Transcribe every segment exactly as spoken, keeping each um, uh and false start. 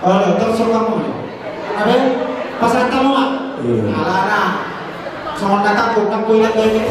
Halo, terus rekaman. Apa? Pasangan tamu, Mak? Iya. Alana. Songon na tangkuk, tangkuk, tangkuk.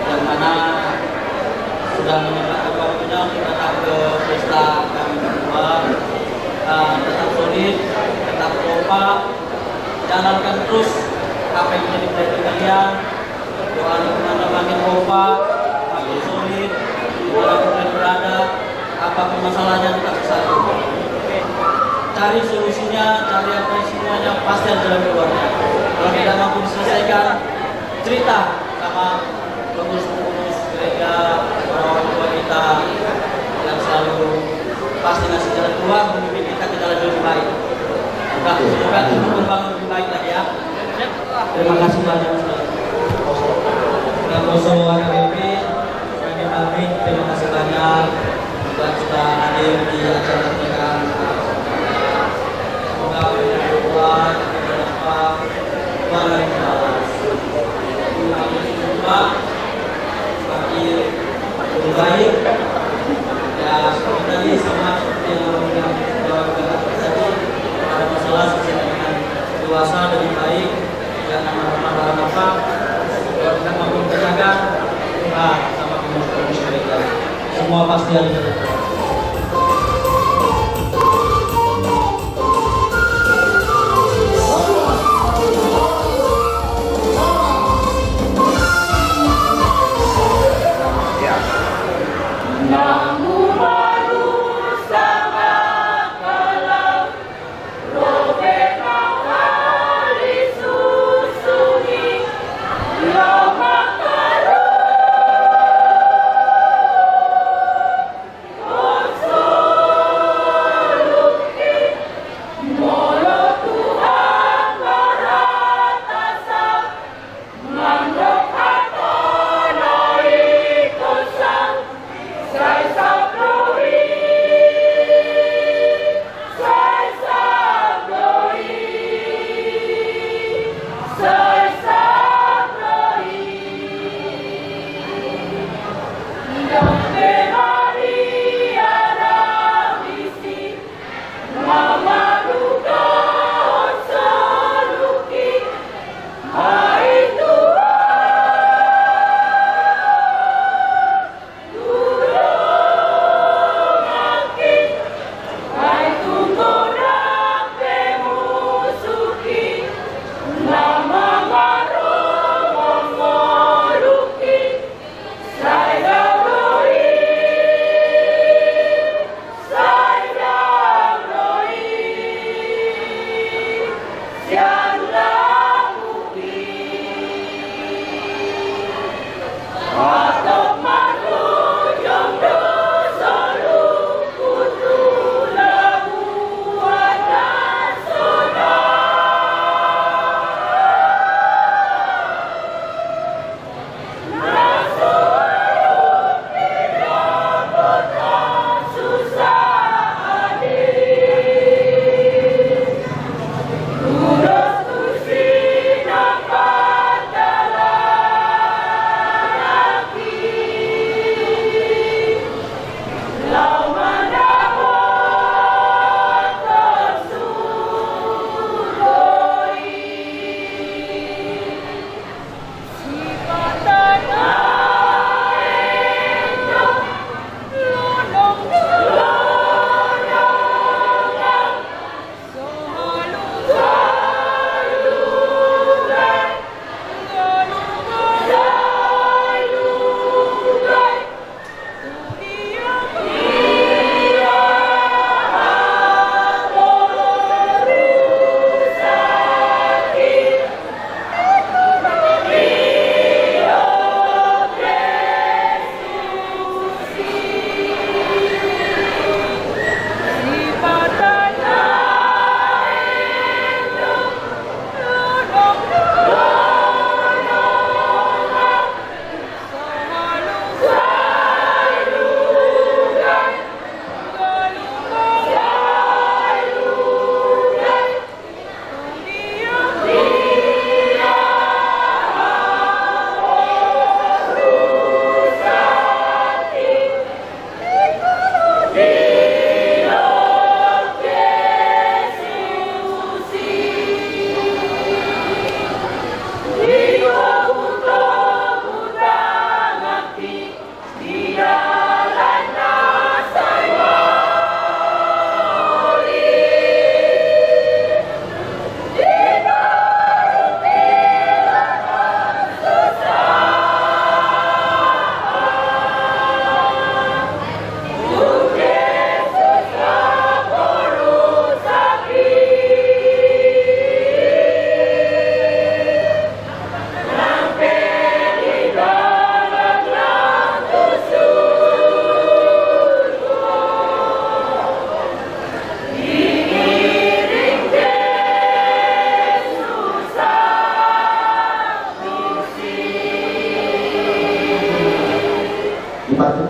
Yang mana sudah menyempatkan waktunya untuk datang ke pesta kami berdua. Eh, tetap solid, tetap kompak, jalankan terus apa yang menjadi cita-cita kalian. Doa dukungan makin kompak, makin solid, di mana pun kalian berada, apapun masalahnya tetap bersatu. Cari solusinya, cari apa isinya, pasti ada jalan keluarnya. Kalau tidak mampu diselesaikan, Cerita sama pengurus-pengurus gereja, orang tua kita yang selalu pasti ngasih jalan keluar, memimpin kita ke jalan yang lebih baik. Nah, semoga kita membangun lebih baik lagi ya. Terima kasih banyak. Yang kosong ada B P, sebagai pamit, terima kasih banyak buat sudah hadir di acara pernikahan. Semoga berdoa, berdoa, Tuhan yang membalas. Doa, semakin baik. Ya, seperti tadi sama seperti yang orang bilang, doa juga tadi, ada masalah sesuai dengan dewasa, lebih baik, jangan marah-marah apa, jangan mampu menjaga, curhat sama pengurus-pengurus gereja. Semua pasti ada jalan keluar.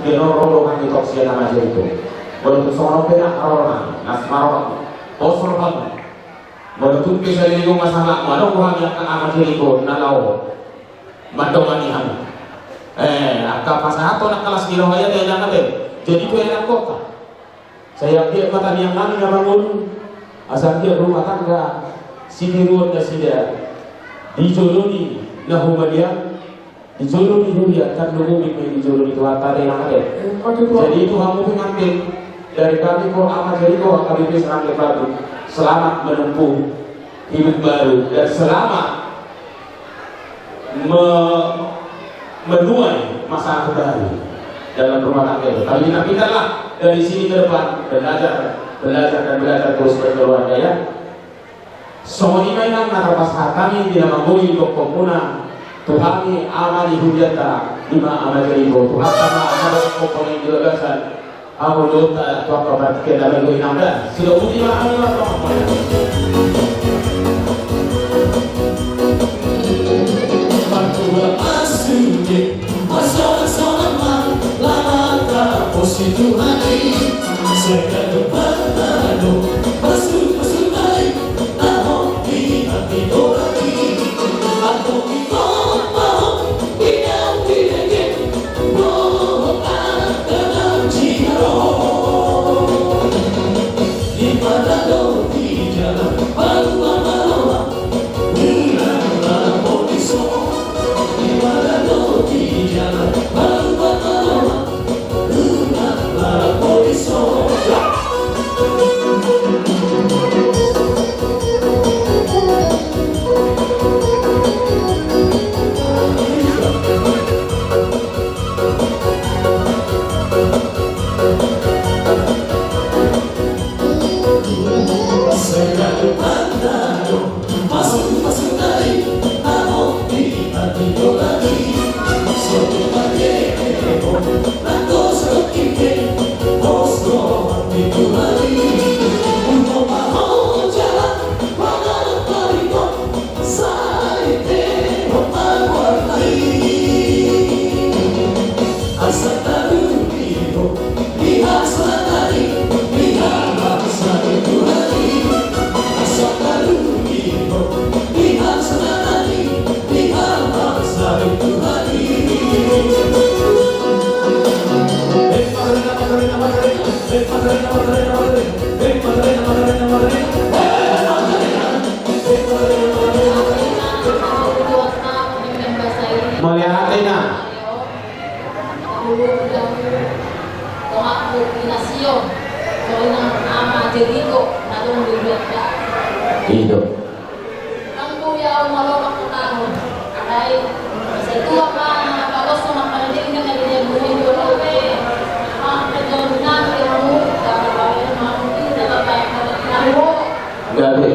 Dia noro do hami tong sian Ama Jeriko. Molo tung songon on pe na haroro nami, na simarorot. Pos roham. Molo tung pe salelengon masalah, molo adong roham angka Ama Jeriko na laho mandongani hami. Eh, angka pasahathon angka las ni roha i ate, inang ate. Jadi tu anak kota. Sai anggiat ma tangiang nami na mangolu. Asa anggiat rumah tangga sitiruon nasida di jolo ni na humaliang. Di jolo ni huria, kan lumobi ma i di jolo ni Tuhanta ate, inang ate. Jadi tu hamu pe nangkin, dari kami Koor Ama Jeriko H K B P Serang Lembadu, selamat menempuh hidup baru dan selamat me-, menuai masa baru dalam rumah tangga itu. Tapi kita, kita lah dari sini ke depan belajar, belajar dan belajar terus berkeluarga ya. Songon i ma inang na tarpasahat hami di na mangoli dohononmuna tu hami ama ni hurianta, i ma Ama Jeriko. Tuhanta ma na dohononmuna di bagasan hangoluonta tu angka partingkian na baru inang da. Sidok boti ma hami martonggo. Martua asing. Marsonak-sonak ma, laho tapuji Tuhan i. Sai gabe parmalo, pasu-pasu nai, na hot di hati dohot i. Antong ingkon ma ho, di na di dengke, dohot angka na jinaro. Di pardalan, di jala, palu ma maloha. Mauliate inang. I do. Gabe.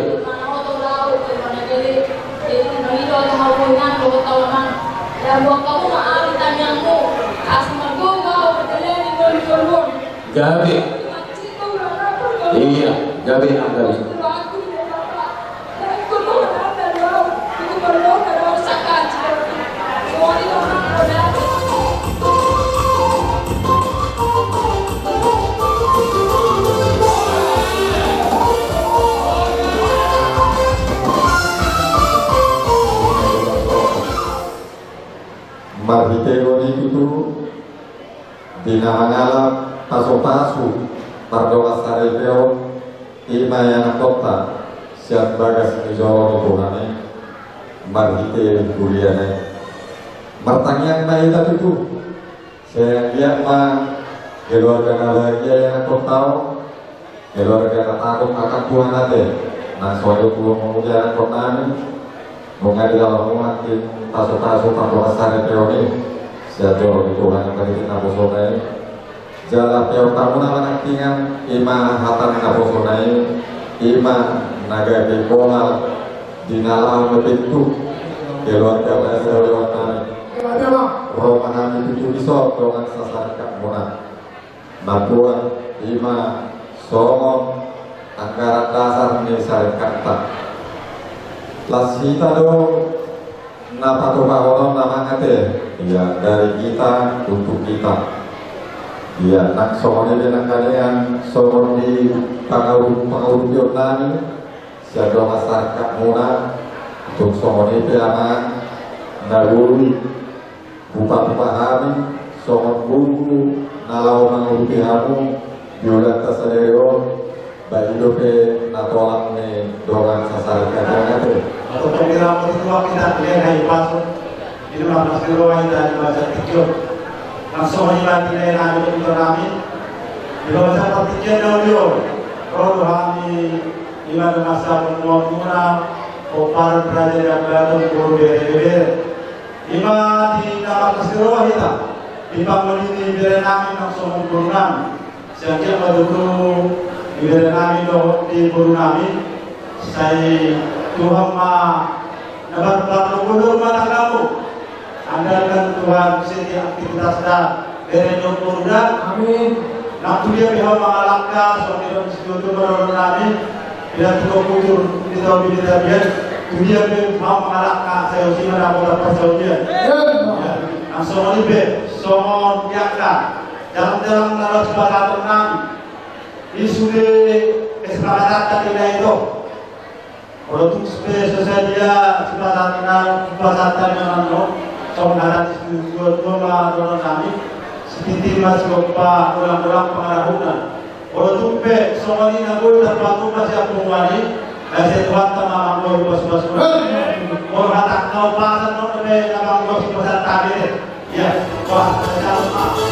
Gabe. Iya, gabe inang, gabe. Marhite on i tutu, di na mangalap pasu-pasu pardongansaripeon, i ma ianakhonta sian bagas ni joro ni Tuhan i, marhite huria na i. Martangiang ma hita tutu, sai anggiat ma keluarga na bahagia ianakhonta on, keluarga na takut akan Tuhan ate, nang songon i tu hamu ianakhon nami, nunga dilaho hamu nangkin pasu-pasu pardongansaripeon i sian joro ni Tuhan i, marhite naposona i. Jala peop hamu na manangkingan, i ma hata ni naposona i, i ma na gabe pola di na laho mambintuk keluarga na saulihon nami. Ro ma hami tutu dison dongan sasarikat muna. Napuan i ma songon anggaran dasar ni sarikatta. Las hita do na patupahon on, amang ate, ya, dari kita untuk kita. Ia, nang songon i pe nangkaningan, songon di pangaru-, pangarupion nami sian dongan sahangkapmuna, tung songon i pe amang na boi, bupatupa hami songon buku na laho mangurupi hamu di ulaonta sadari on. Baen i dope na tolang ni dongan sasahangkapmuna tu. Atau pengira untuk waktu kita lihat dari pasuk. Ini mah pasti roa ita di bahasa tiga. Langsung lima tiga yang ada di kami. Di bahasa tiga yang ada. Roha hami lima masa pembuat muna. Kopar raja dan batu guru bere-bere. Ima di nama kasih roha kita. Di bangun ini bere nami langsung guru nami. Sian dia ma tutu di bere nami dohot di boru nami, sai Tuhan ma na parparlunguhon rumah tanggamu. Andalkan Tuhan setiap aktivitas da bere dohot boru da. Amin. Nang tu dia pe hau mangalangka, songon i dohot si tutu ma dohot nami. Bila tu kau kujur, kita bini tabiat. Tu dia pe hau mangalangka, sai usi ma dapotan parsaulian. Amin. Ya, nang songon i pe, songon i angka. Dalam-dalam lalu sepakat nami. I sude kesepakatan tadi na itu. Kalau tu sude sesuai dia sepakatan na, sepakatan na no. Songon hata di sude dua ma dohot nami. Sititi ma sigompa ulang-ulang pangarahutna. Kalau tu pe songon i na boi tapatupa sian punguan i. Asa Tuhanta ma manggohi pasupasu. Molo hatangkau pasan dope na manggohi pasan tadi. Ia, wah, terjawab.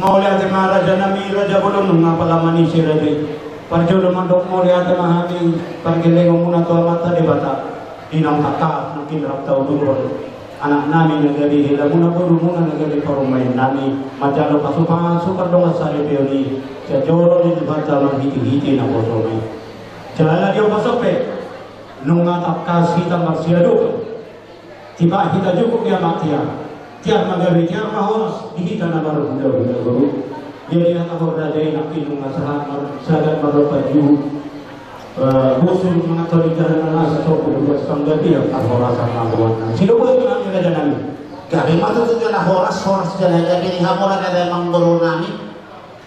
Mauliate ma raja nami, raja bolon nunga pala manise raja i. Parjolo mandok mauliate ma hami, pargellengon muna tu Amanta Debata. Di naung tangkas nangkin rap taudurhon anak nami na gabe helamuna, boru muna na gabe parumaen nami, manjalo pasupasu pardongan saripeon i, sian joro ni Tuhanta marhitehite naposona i. Jala di naposona pe, nunga tangkas hita marsiadopan. Tiba hita jukuk di amak tiar. Tiar ma gabe, tiar ma horas, di hita na marhulahula boru. Jadi hata horda dai nangkin nunga sahat mar-, sahat marlopa juhut. Eh, bosu mangatori jalan na nasa sopo buat panggabean parhorasan ma rohana. Sido bosu nami raja nami. Gabe ma tutu jala horas, horas jala gabe di hamu raja nami, amang boru nami.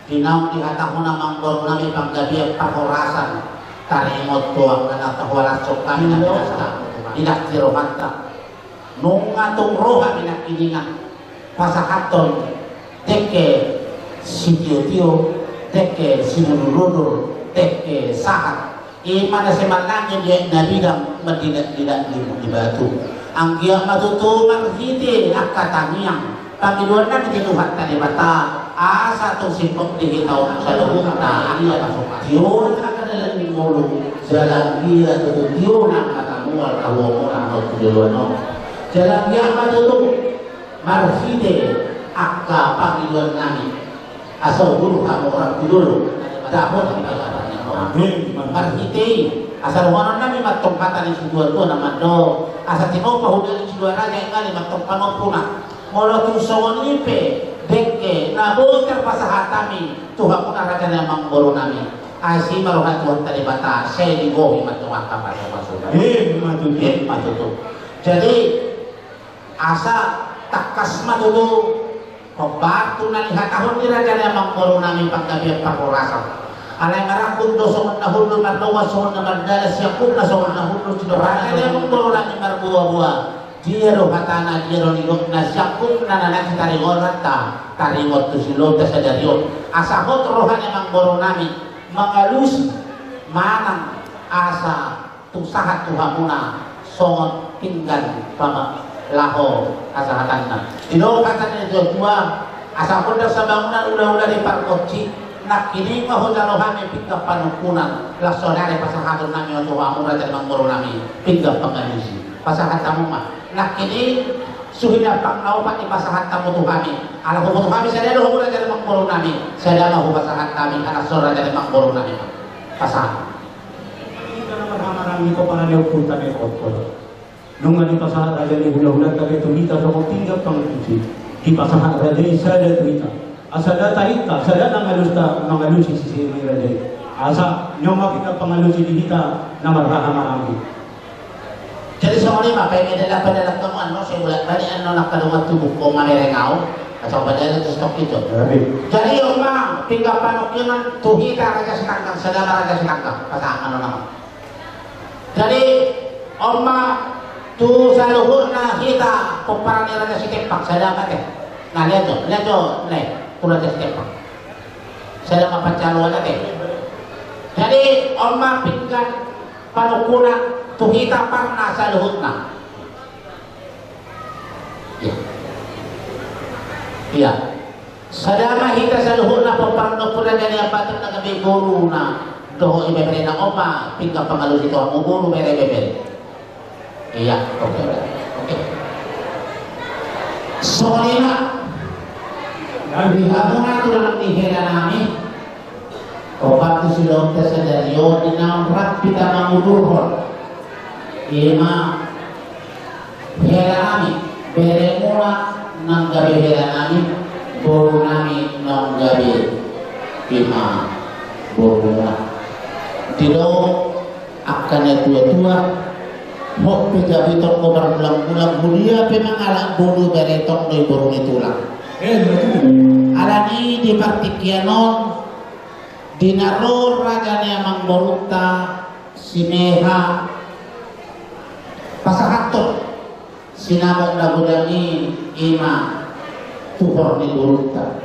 Di naung dihatahon amang boru nami panggabean parhorasan. Taringot tu angka na tahoras sokami na biasa. Idas di rohanta. Nunga tung ro hami nangkiningan pasahathon dengke sitiotio, dengke simudurudur, dengke sahat. Ima na sai mannangin di aek na bidang, mandidak-didak di batu. Anggiat ma tutu marhite angka tangiang pangidoan nami di Tuhanta Debata, asa tung singkop di hita on saluhutna, anggiat ma songon i. Tio angka dalan ni ngolu, jala anggiat tutu tio nang hata mual hamu on, hamu on tu joloan on. Jala anggiat ma tutu marhite angka pangidoan nami. Asa udur hamu orang tu jolo. Dapot di bagasan. Marhite i, asa dohonon nami ma antong hata ni situa-tua na mandok, asa tinopa hudali situa raja i ngali ma antong panompuna. Molo tung songon i pe, dengke na boi tarpasahat hami tu hamuna raja ni amangboru nami. Asi ma roha ni Tuhanta Debata, sai dibohi ma antong angka parnapasan. Ima tutu. Ima tutu. Jadi, asa tangkas ma tutu hombar tu na nihatahon ni raja ni amangboru nami panggabean parhorasan. Alai marangkup do songon na hundul, mardongan songon na mardalan, siangkupna songon na hundul, sidohononna songon na hundul. Raja ni amangboru nami marboa-boa. Dia do hatana, dia do nidokna, siangkupna na naeng taringot hita, taringot tu silehonta sadari on. Asa hot roha ni amangboru nami mangalusi manang asa tung sahat tu hamuna songon pinggan pama laho hasahatanna. Didok hata ni natua-tua, asa gondang sabangunan, ula-ula di pargonsi, nangkining ma hujalo hami pinggan panungkunan, laos saonari pasahaton nami ma tu hamu raja ni amangboru nami pinggan pangalusi. Pasahat hamu ma. Nangkining suhi na pangnaopat dipasahat hamu tu hami. Ala huboto hami sada do hamu raja ni amangboru nami, sada ma hupasahat hami, ala so raja ni amangboru nami ma. Pasahat. Hita na marhamaranggi, pomparan ni ompunta na di Kotor. Nunga dipasahat raja i hula-hulanta be tu hita songon pinggan pangalusi. Dipasahat raja i sada tu hita. Asa ndada hita, sada na mangalusi, mangalusi sise ni raja i. Asa nunga pinggan pangalusi di hita na marhamaranggi. Jadi songon i ma, paimedala padalan kamu annon, sai bolak-balik annon angka dongan tubuhon mamereng au. Asa padalan tu stok itu. Jadi on ma pinggan panungkunan tu hita raja Sitanggang, sada ma raja Sitanggang. Pasahat annon. Jadi on ma tu saluhutna hita pomparan ni raja Sitempang, sada ma ate. Nah, lihat jo, lihat jo, lihat tu raja Sitempang. Sada ma pansaluan ate. Jadi on ma pinggan panungkunan tu hita parna saluhutna. Ia. Ia. Sada ma hita saluhutna pomparan ni ompunta Raja Ambaton na gabe boruna dohot ibeberena. On ma pinggan pangalusi tu hamu boru, bere, bebere. Ia, oke, oke. Songon i ma di hamuna tulang ni hela nami. Opat tu silehonta sadari on di naung rap hita mangudurhon. Ima hela nami, beremuna nang gabe hela nami, boru nami nang gabe ima boruna. Didok angka na tua-tua, hot pe gabe tong do margulang-gulang, huria pe mangalap boru, bere tong do i boru ni tulang. Alani di partingkian on, di na ro raja ni amangborunta si Meha pasahathon sinamot na godang i, ima tuhor ni borunta.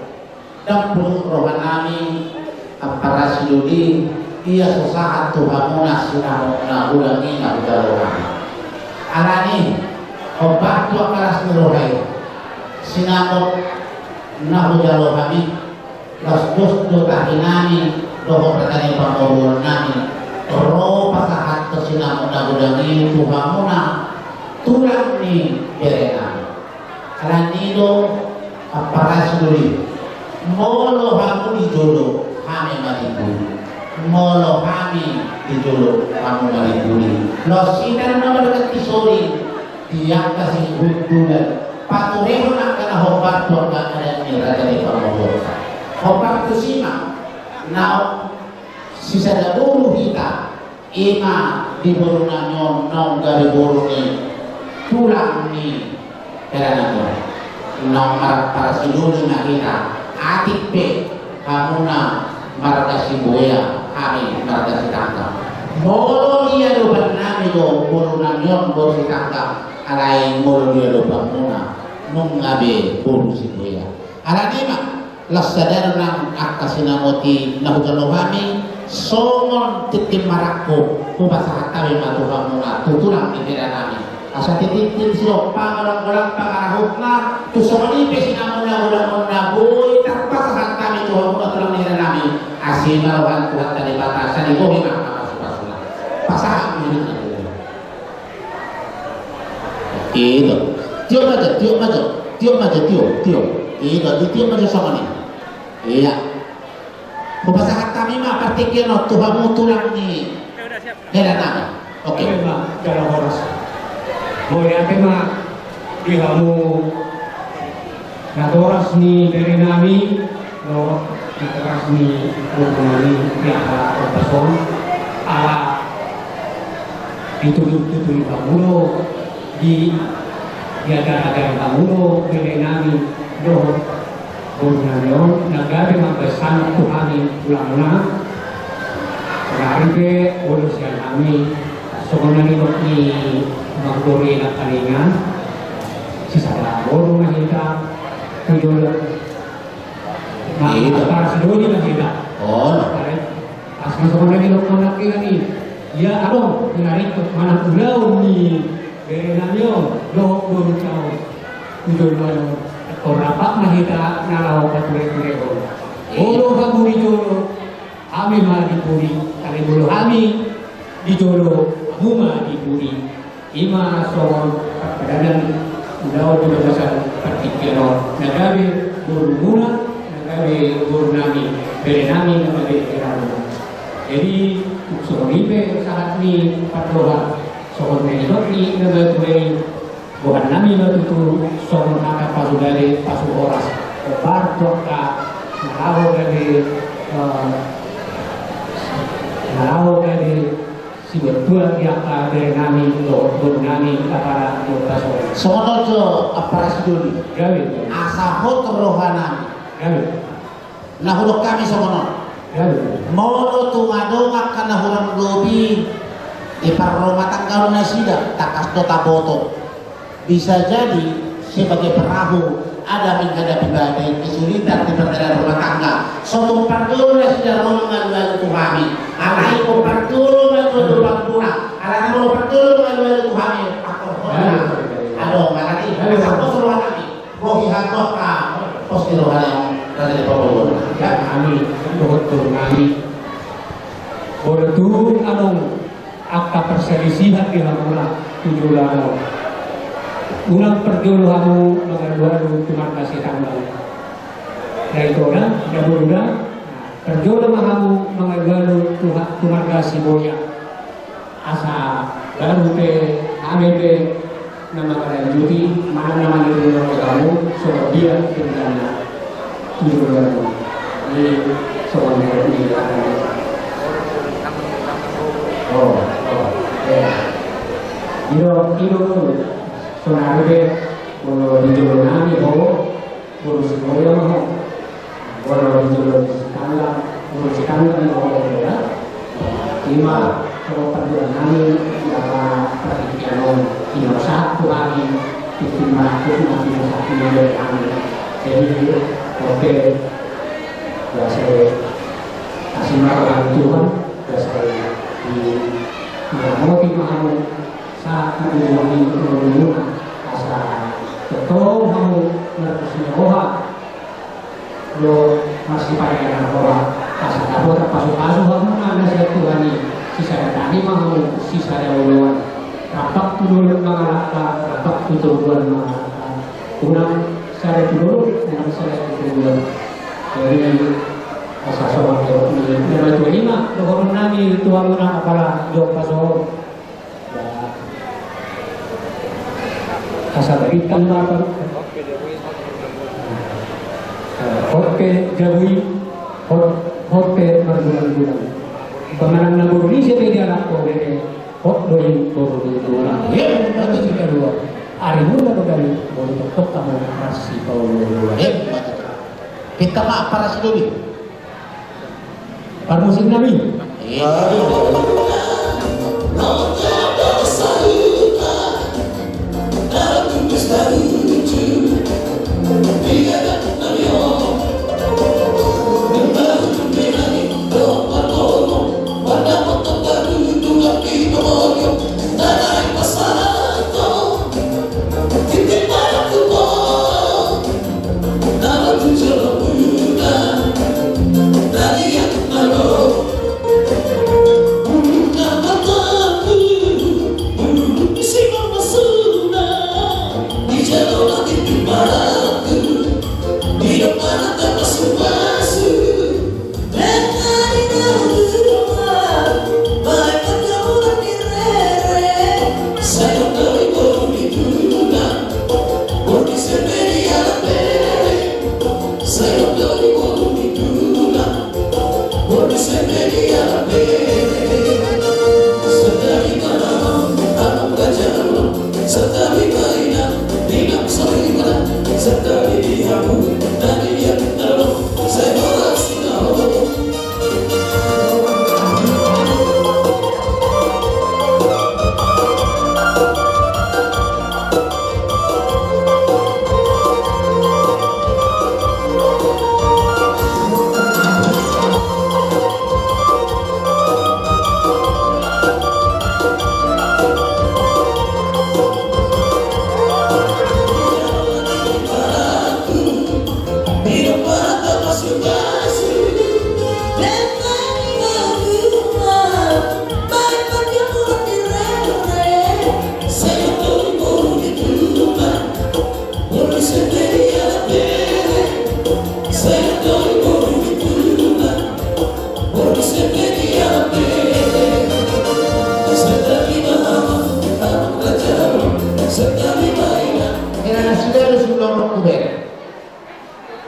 Ndang pudun roha nami, ampara sidoli, ia so sahat tu hamuna sinamot na godang i na hujalo hami. Alani, hombar tu angka las ni roha i sinamot na hujalo hami. Laos dos do tahi nami dohot raja ni pamoruon nami ro pasahathon sinamot na godang i tu hamuna tulang ni bere nami. Alani do, ampara sidoli, molo hamu di jolo, hami ma di pudi. Molo hami di jolo, hamu ma di pudi. Laos hita na marganti sori di angka sihundulan, paturehon angka na hombar tu angka adat ni raja ni pamoruonta. Hombar tusi ma, naung sisada boru hita, ima di boru nami on naung gabe boru ni tulang ni hela nami on. Naung marampara sidoli ma hita, atik pe hamuna marga Sibuea, hami marga Sitanggang. Molo diadopan nami do boru nami on boru Sitanggang, alai molo diadopanmuna nunga be boru Sibuea. Alani ma, laos sada do nang angka sinamot i na hujalo hami, songon tintin marangkup, hupasahat hami ma tu hamuna, tu tulang ni hela nami. Asa tintin siop, pangolanggolang pangarahutna, tu songon i pe sinamot na godang on na boi tarpasahat hami tu hamuna tulang ni hela nami. Asi ma roha ni Tuhanta Debata, sai dibohi ma angka pasupasuna. Pasahat ma. I do. Tiop ma jo, tiop ma jo, tiop ma jo, tiop, tiop. I do, ditiop ma jo songon i. Ia. Hupasahat Hami ma partingkian on tu hamu tulang ni hela nami. Oke. Ate ma jala horas. Mauliate ma di hamu natoras ni bere nami, dohot natoras ni boru nami, di aha ombas on, ala ditudutudu hamu do, di, diajarajari hamu do bere nami dohot boru nami on, na gabe mambahen sangap tu hami tulangmuna. Saonari pe, molo sian hami, songon na nidok ni amangboru i na palingan, sisada boru ma hita, tu jolo. Nah, iya. Parsidoli ma hita. Oh. Pas ma songon na nidok ni amangboru i. Ia adong, di na ringkot manang ulaon ni bere nami on, dohot boru nami on. Tu jolo on, rap ma hita na laho patureturehon. Molo hamu di jolo, hami ma di pudi, alai molo hami di jolo, hamu ma di pudi. I ma songon parpadanan ulaon di bagasan partingkian on, na gabe borumuna, na gabe boru nami, bere nami, na gabe bere nami. Jadi, songon i pe sahat ni pandohan, songon na nidok ni na matua i, boan nami ma tutu songon hata pasugale pasuhoras. Hombar tu angka na laho gabe, eh, na laho gabe sibontuan di angka bere nami dohot boru nami, apala di ombas on. Songon on jo, ampara sidoli. Gabe. Asa hot roha nami. Gabe. Na hudok hami songon on. Gabe. Molo tung adong angka na hurang lobi di parrumatanggaon nasida, tangkas do taboto. Bisa jadi sebagai perahu ada menghadapi badai, kesulitan di perjalanan rumah tangga. Sotung parjolo nasida ro mangalualu tu hami. Alai molo parjolo mangalualu tu hami, alai molo parjolo mangalualu tu hami, akorhon. Adong, alai, asa pos roha nami. Rohi hatoka pos di roha nami, rasa di pangoluan. Ya, nami, dohot tu nami. Molo tung adong angka parsalisihan di hamuna tu joloan on, unang parjolo hamu mangalualu tu marga Sitambang. Dai tona, da boru da, parjolo ma hamu mangalualu tu ha-, tu marga Siboya. Asa baru pe hami pe na mangalanjuti, manang na mangido ni roha hamu, songon dia pingganna. Tujuan ni songon dia pingganna. Oh, oh, ya. Ido, ido, sonari pe, molo di jolo nami ho, boru Siboya ma ho. Molo di jolo ni Sitanggang, boru Sitanggang ma ho, ya. I ma, songon pandohan nami, jala partingkian on, i ma sahat tu hami, tingki ma, tingki ma, tingki ma, tingki ma, tingki ma. Jadi, oke. Biasa, kasih marah Tuhan, biasa, di, di, di, sahat tu hami, asa, tongtong hamu, marpus ni roha, do masipainganan roha, asa dapotan pasupasu hamuna na sian Tuhan i, sisada tani ma hamu, sisada oloan. Rap tu dolok mangalangka, rap tu toruan mangalangka. Unang sada tu dolok, unang sada tu toruan. Jadi, asa songon na nidok ni na matua i ma dohonon nami tu hamuna apala di ombas on. Asa bintang ma, hot pe jabu i, hot, hot pe margulang-gulang. Pamanang na boru ni siapa dia anak kau bebe, hot do i boru ni tulang. Hei, hot do i tulang. Ari mula do kami, boru toktok kamu marsipaolo-oloan. Hei, pinta maaf para sidoli. Parmusik nami.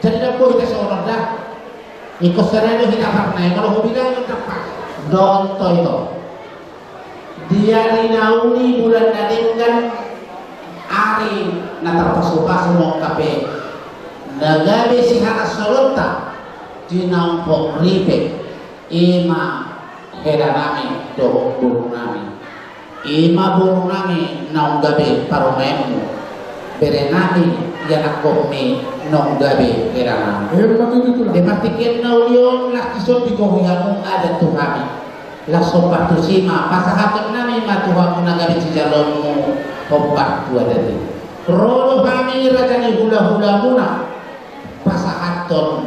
Jadi dapot hita songon on da. Ingkon sada do hita parna i, molo hubilang on dapat. Dohot ho ito. Di ari na uli bulan na denggan, ari na tarpasupasu mongkap i, na gabe sihaholonta di na umpuk ripe, i ma hela nami dohot boru nami. I ma boru nami naung gabe parumaenmu, bere nami ianakhonmi naung gabe hela nami. Emma tutu, Tulang. Di partingkian na uli on, laos dison digohi hamu adat tu hami. Laos hombar tusi ma pasahaton nami ma tu hamu na gabe sijaloonmu hombar tu adat i. Ro do hami raja ni hulahulamuna pasahathon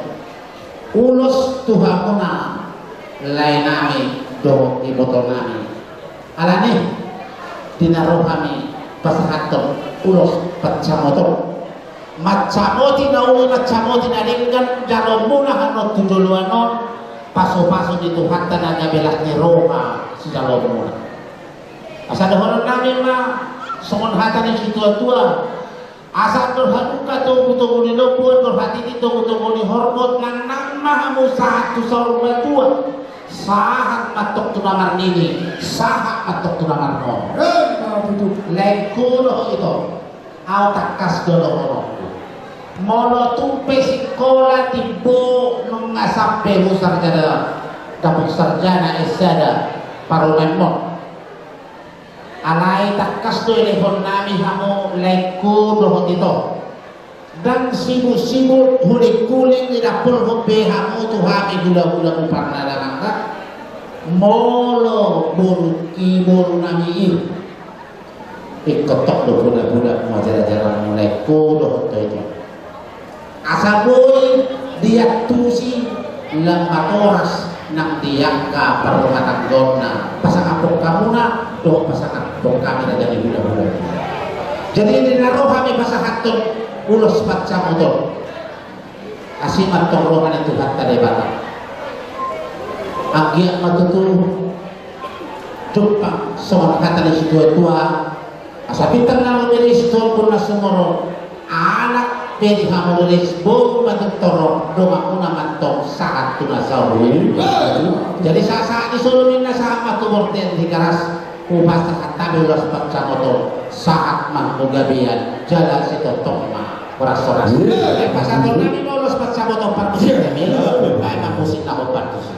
ulos tu hamuna lae nami dohot iboto nami. Alani i, di na ro hami pasahathon ulos pansamoton. Mansai uli na uli, mansai uli na denggan jaloonmuna hamu tu joloan on, pasupasu ni Tuhanta na gabe las ni roha sijaloonmuna. Asa dohonon nami ma songon hata ni situatua: Asa andor halumpang togutogu ni lombu, andor hatiti togutogu ni horbo, nangnang ma hamu sahat tu saur matua, sahat ma antong tu na marnini, sahat ma antong tu na marnono. Emma tutu. Laengku dohot ito, ahu tangkas do dohononku. Molo tung pe sikola, timbo nunga sampe hu sarjana, dapot sarjana S sada parumaenmon. Alai tangkas do dilehon nami hamu, laengku dohot ito. Ndang sibutsibut, hulinghuling didampolhon be hamu tu hami hulahulamu parna damang. Molo boru i, boru nami i, ingkon tong do hulahulamu, jalajalanmu, laengku dohot ho ito. Asa boi diantusi lam matoras nang di angka parrumatanggaonna pasangaphon hamuna dohot pasangaphon hami raja ni hulahula. Jadi di na ro hami pasahathon ulos pansamoton, asi ma antong roha ni Tuhanta Debata. Anggiat ma tutu jumpang songon hata ni situatua: Asa bintang na rumiris tu ombun na sumorop, anak pe di hamu riris, boru ma tu toru, donganmuna ma antong sahat tu na saur. Jadi sahat-sahat ni solu ninna, sahat ma tu bontean Tigaras. Hupasahat hami ulos pansamoton, sahat ma hamu gabean jala sitongtong ma horas-horas. Iya. Eh, pasahaton nami ma ulos pansamoton parmusik nami. Iya. Baen ma musik na hombar tusi.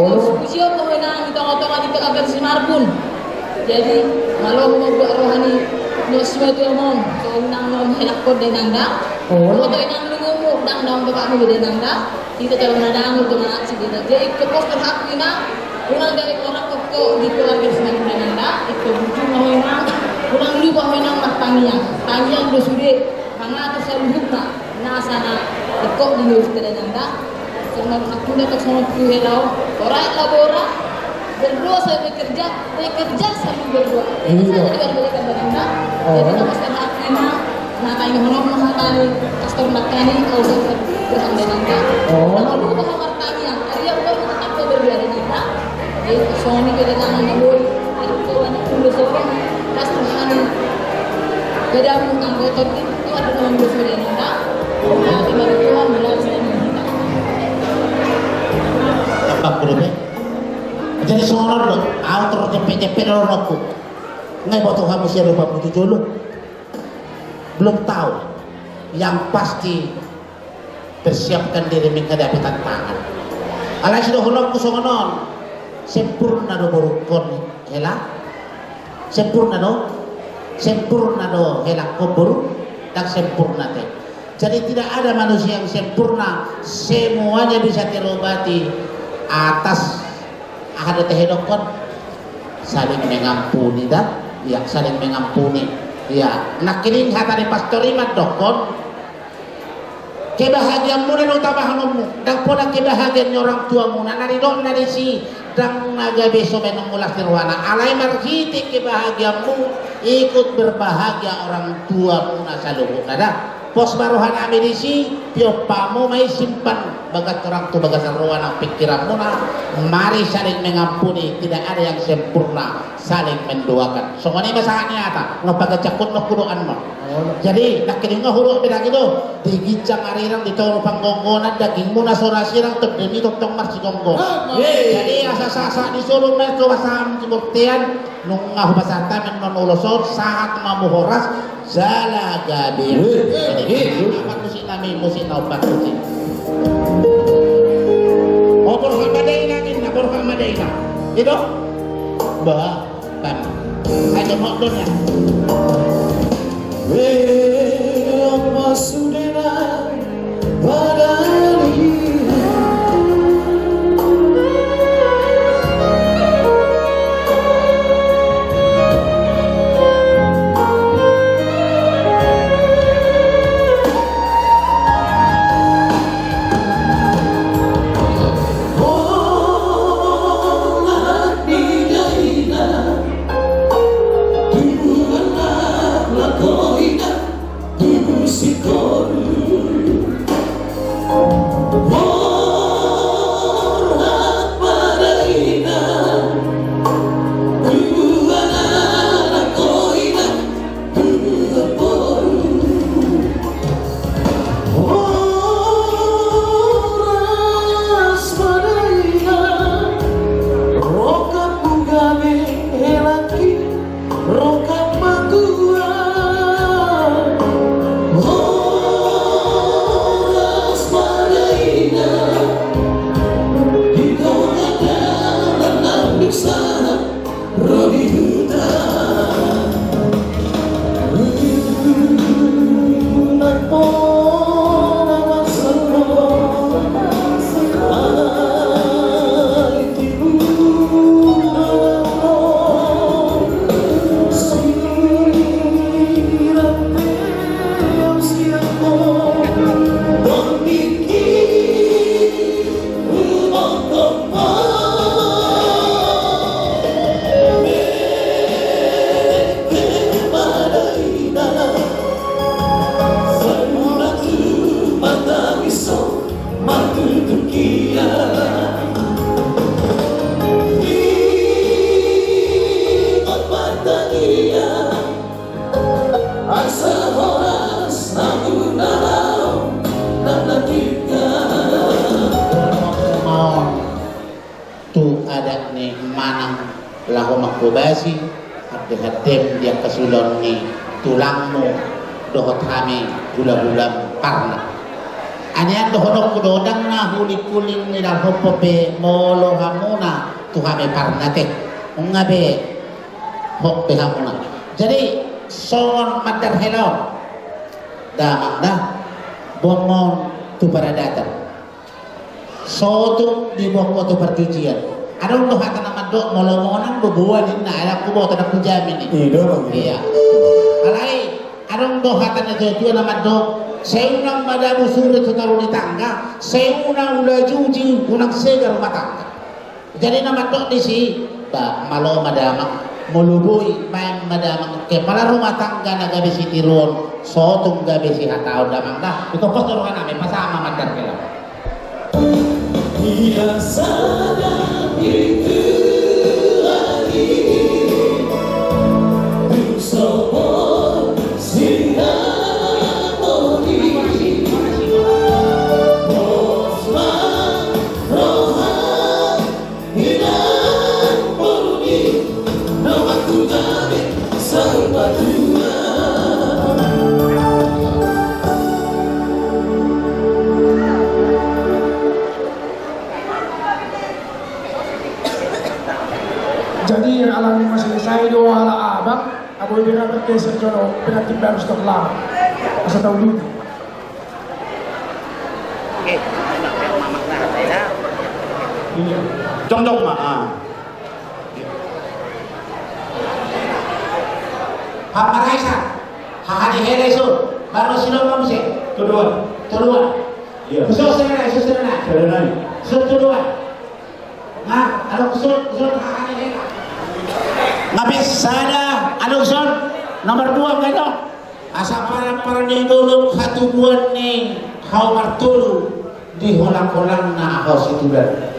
Olo. Pujion ma ho inang di tonga-tonga ni keluarga si Marbun. Jadi, malo ho mambuat roha ni, ni simatua on, so inang on helakkon da inang da. Olo. Oto inang lunggumu, ndang daong bapakmu da inang da. Hita calon na dangol tu anak si da inang. Jadi, ingkon pos terhak inang, unang gabe horas ho di keluarga si Marbun da inang da. Ingkon bujur ma ho inang, unang lupa ho inang martangiang. Tangiang do sude mangatur saluhutna nasa na ingkon di luhut da inang da. Songon na hula tok songon tu hela on. Orang labora, berdoa sambil bekerja, bekerja sambil berdoa. Iya. Jadi, kalau boleh kan, Bang, nah. Oh. Jadi, nama saya hakina, nah, kayak ngomong, nah, tadi, pastor nak tadi, kalau saya berhamba, Bang, nah. Oh. Kalau lu mau martangiang, hari yang baru tetap berdoa, Bang, nah. Jadi, songon i pe da inang na boi, ari Tuhan, ulos on, pas Tuhan, beda mu anggo tondi, Tuhan da na ulos on da inang na. Nah, terima kasih Tuhan, bela saya minta. Tambah kudu pe. Jadi songon on do, ahu terus jempek-jempek do rohangku. Nga iboto hamu sian rupamu tu jolo. Belum tahu. Yang pasti, persiapkan diri menghadapi tantangan. Alai sidohononku songon on, sempurna do borungkon hela? Sempurna do? Sempurna do helangkon boru? Ndang sempurna te. Jadi tidak ada manusia yang sempurna, semuanya bisa terobati atas, aha do tahe dokkon? Saling mengampuni da, ya, saling mengampuni. Ya, nangkining hata ni pastor i mandokkon, kebahagiaanmuna do tabahanonmu, ndang pola kebahagiaan ni orang tuamuna, na nidokna disi, ndang na gabe so baenonmu las ni rohana, alai marhite kebahagiaanmu, ikut berbahagia orang tuamuna saluhutna da. Pos ma rohanami disi, piompamu ma i simpan bagas orang tua, bagasan roha nang pingkiranmuna, mari saling mengampuni, tidak ada yang sempurna. Saling mendoakan. Songon i ma sahat ni hata, nga paganjangkon ma hudoan ma. Jadi, nangkining nga hudok pe dang i do, di ginjang arirang, di toru panggonggonan, dagingmuna so ra sirang, tondimi tongtong marsigomgom. Jadi, asa sahat-sahat ni solu ma i, coba sahat ni bontean, nunga hupasahat hami annon ulos on, sahat ma hamu horas, jala gabe. Jadi, opat musik nami, musik na opat musik. Obor hamada inang, inang, obor hamada inang. I do? Bah. Kan. Ayo, mau dong ya. Weh, apa sudah pada laho manghobasi hande-handem di angka siulaon ni tulangmu dohot hami hula-hulam Parna. Anian dohononku do, ndang na huling-huling nidalhonhon be molo hamuna tu hami Parna te. Nunga be hot be hamuna. Jadi songon mandar hela on, damang da, boan ma on tu paradaton. Sotung diboan ma on tu parjujian. Adong do hata na mandok, molo monang do boan, ninna, ai ndang huboto, ndang hujamin i. Iya, dorong. Iya. Alai adong do hata na tua-tua na mandok, sai unang madabu sure tu toru ni tangga, sai unang ula juji, unang sega rumah tangga. Jadi na mandok disi, ba, malo ma damang, molo boi, baen ma damang, kepala rumah tangga na gabe sitiruon, sotung gabe sihataon damang da. Ito pos do roha nami, pasahat ma mandar hela. Ia sada pintu hati, tu sopo sirang bodi, pos ma roha. Jadi alani masih saya doa ala abang, aku ini dapat keser jono, berarti baru stok lama. Masa tahu dulu. Jongjong ma. Haha, Raisa. Haha, di hela isun. Baru sidom ma muse. Todoan. Todoan. Iya. Isun sena, isun sena. Sena. Isun todoan. Nga, adong son, son, haha ni hela. Nga pe sada, adong son, nomor dua, nga adong. Asa paran-paran ni dolok hatubuan ni hau martolu di holang-holangna hau situlan.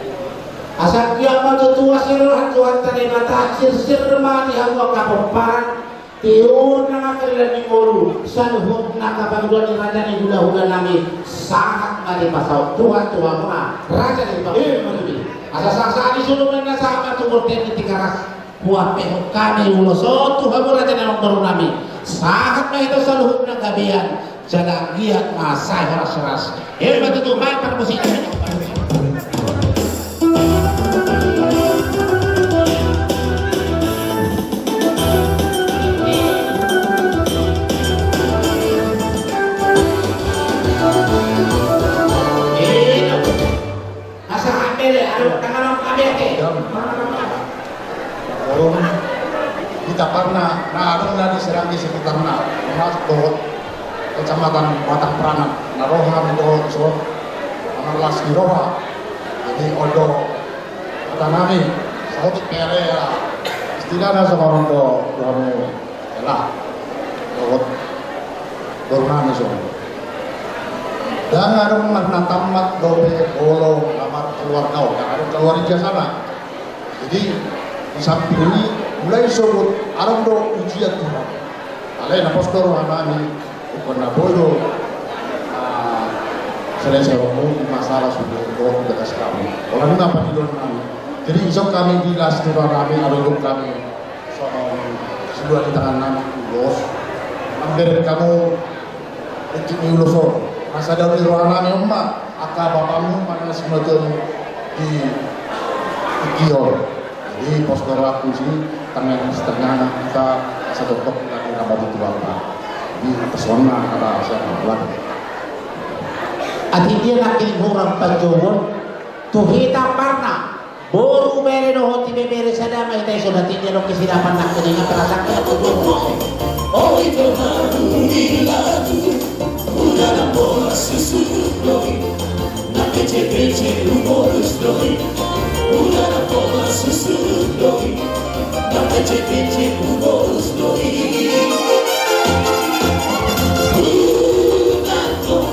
Asa anggiat ma tutu asi roha ni Tuhanta Debata, sirsir ma di hamu angka pomparan, tiur nang angka leleng ni ngolu, saluhutna angka pangidoan ni raja ni hula-hula nami, sahat ma dipasaut Tuhan tu hamuna, raja ni pangoli. Asa sahat-sahat ni solu ma inna, sahat ma tu bontean ni Tigaras, huampehon hami ulos on tu hamu raja ni amangboru nami, sahat ma hita saluhutna gabean, jala anggiat ma sai horas-horas. Ima tutu, ma parmusik. Asa hambele, ado tangan hambele. Forum hita Parna, na adong na di Serang di sekitarna, termasuk dohot Kecamatan Batang Pranak, na ro hami dohot so, amang las ni roha. Jadi on do hata nami, saotik pere ya, istilahna songon on do, do hami, elah, dohot boru nami songon on. Ndang adong na tammat dope molo na markeluarga on, ndang adong keluarga sana. Jadi di samping i, mulai sogot adong do ujian Tuhan. Alai na pos do roha nami, ingkon na boi do, ah, selesai hamu masalah sudah do di atas kami. Holan i ma pangidoan nami. Jadi dison hami di las ni roha nami, adong do hami songon sibulan di tangan nami ulos. Mambereng hamu tingki ni ulos on. Asa daun ni roha nami on ma angka bapakmu manang simatuamu di tingki on. Jadi pos do rohangku, si tangihon, si tangihon hita, asa tongtong hita di na martua-tua. Jadi songon on ma hata sian ahu. Atik dia nangkin hurang panjouon tu hita Parna. Boru, bere dohot ibebere, sada ma hita ison. Atik dia nangkin sidapan nangkin, ingat perasaan kita tu boru. Oi, Tuhan, uli lagu, udah ada bola susu doi. Na kece-kece umurus doi. Udah ada bola susu doi. Na kece-kece umurus doi. Udah tuh.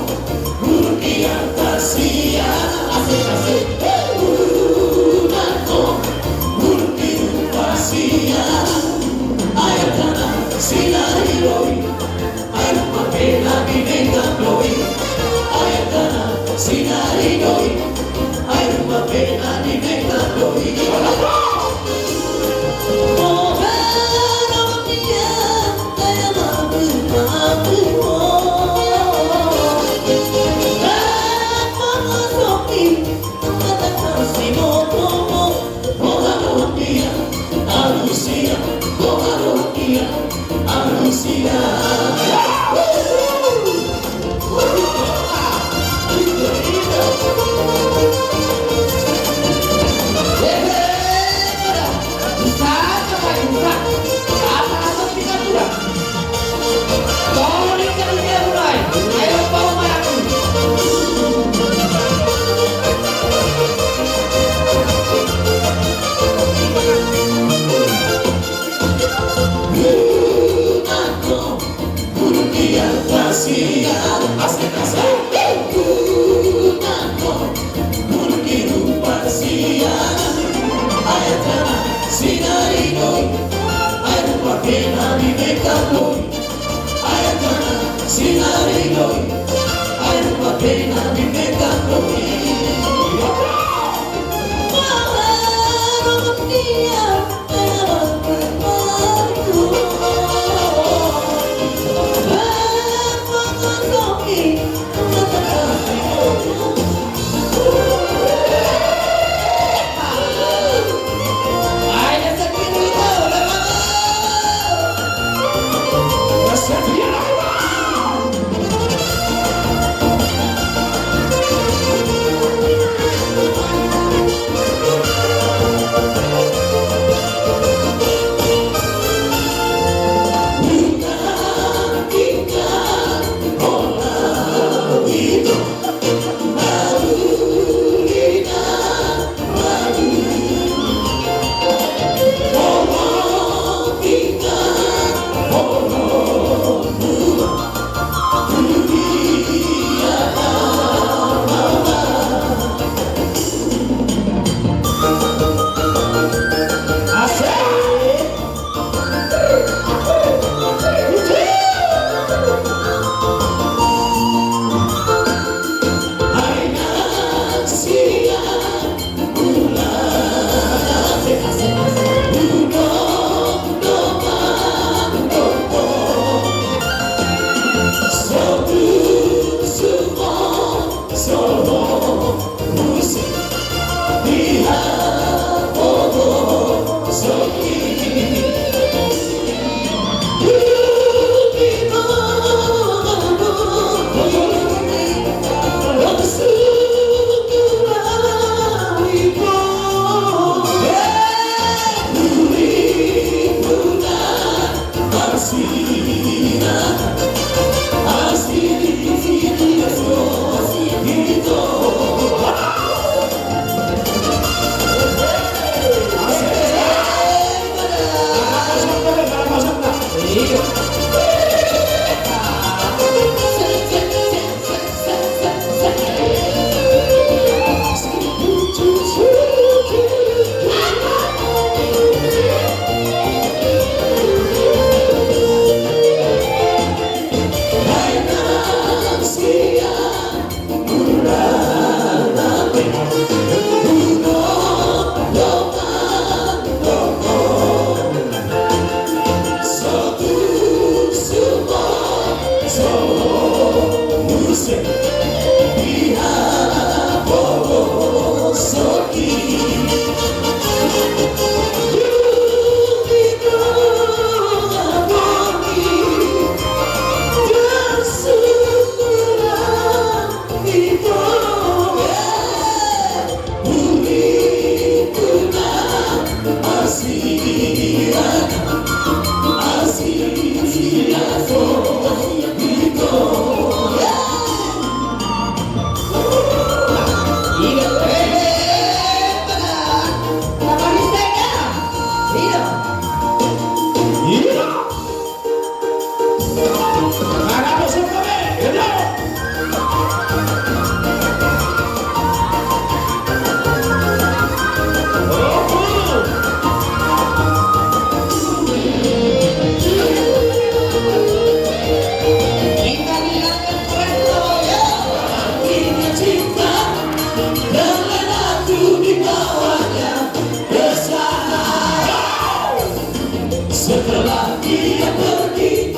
Setelah dia pergi,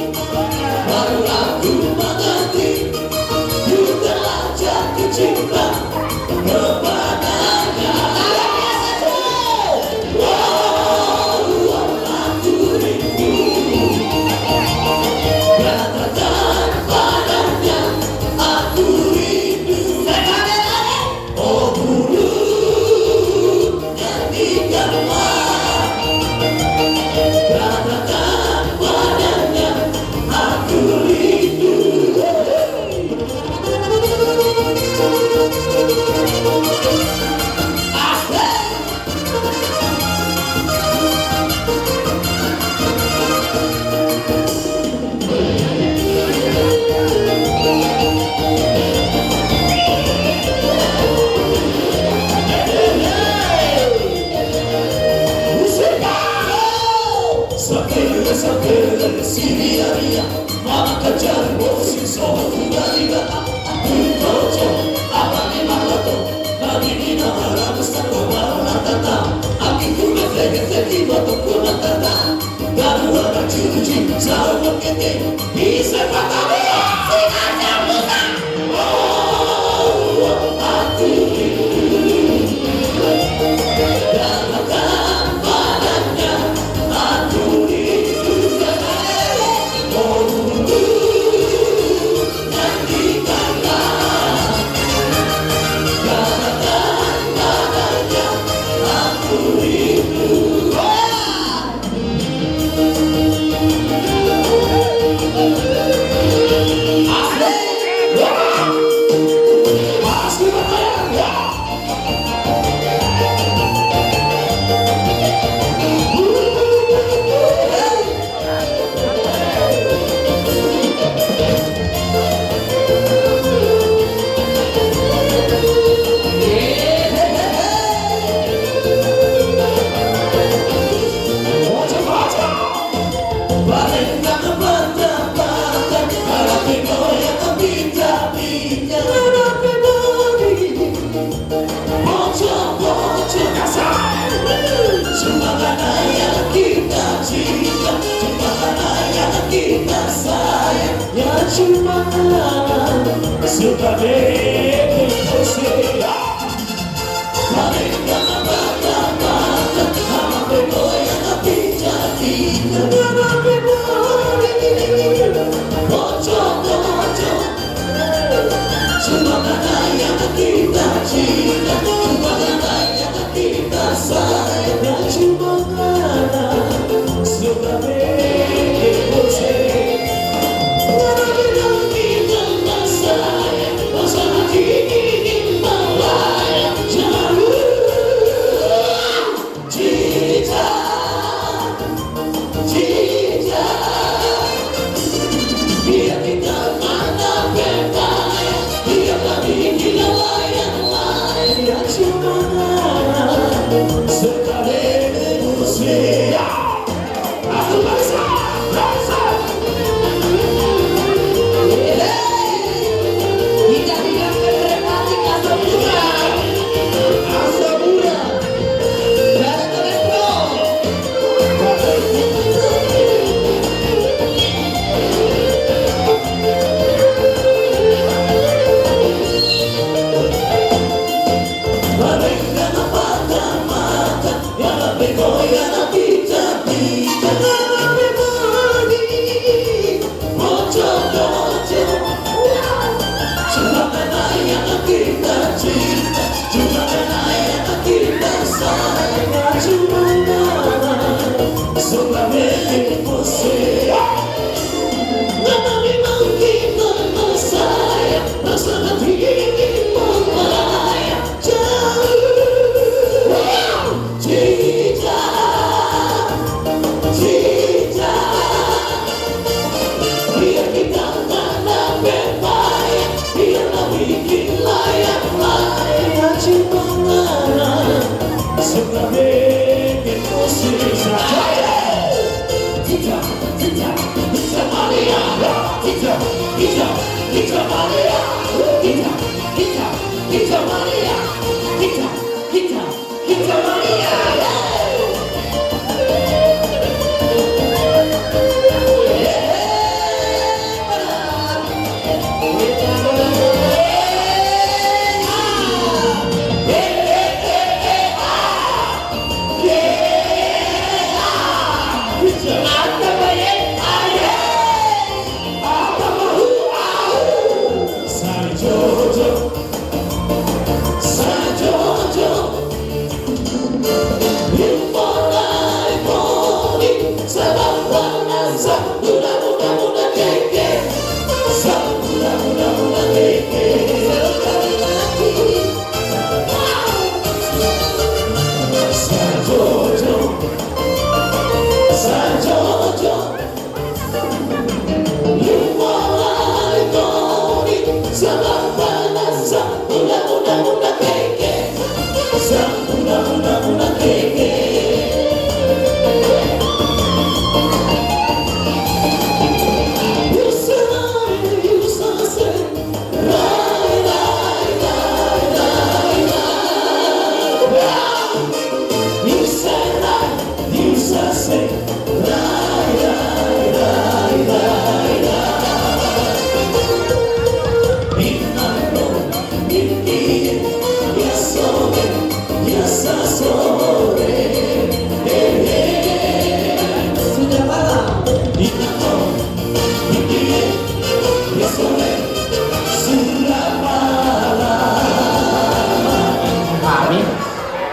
baru aku mengerti.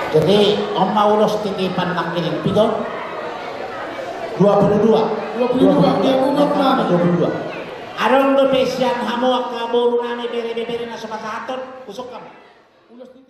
Jadi on ma ulos titipan nangkining piga on? Dua puluh dua. Dua puluh dua. Dua puluh dua. Adong dope sian hamu angka boru nami, bere-bere na so pasahathon, husungkun. Ulos di